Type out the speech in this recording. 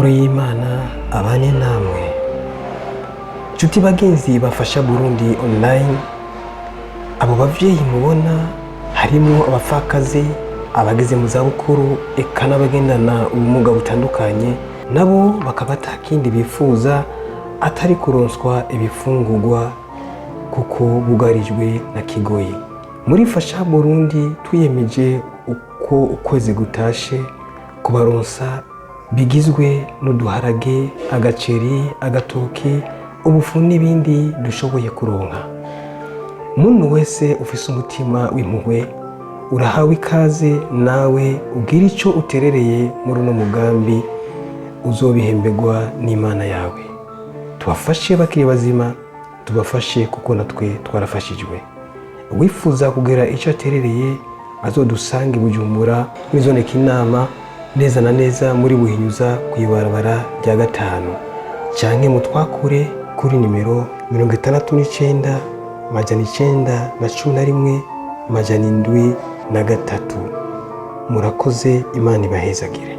Amahoro y'Imana abane namwe. Nshuti bagenzi bafasha Burundi Online, abo bavyeyi mubona harimwo abapfakazi, abageze mu zabukuru, eka n'abagendana ubumuga butandukanye, nabo bakaba atakindi bifuza atari kuronswa ibifungurwa kuko bugarijwe na kigoyi. Muri Fasha Burundi twiyemeje uko ukwezi gutashe kubaronsa bigizwe n'uduharage, agaceri, agatoki, ubufu n'ibindi dushoboye kuronka. Muntu wese ufise umutima w'impuhwe urahawe ikaze, nawe ugira ico uterereye muri uno mugambi, uzobihemberwa n'Imana yawe. Tubafashe bakiri bazima, tubafashe kuko natwe twarafashijwe. Uwifuza kugira icyo aterereye azodusange i Bujumbura muri zone Kinama, neza na neza muri Buhinyuza ku ibarabara rya gatanu, canke mutwakure kuri nimero 69 911 703. Murakoze, Imana ibahezagire.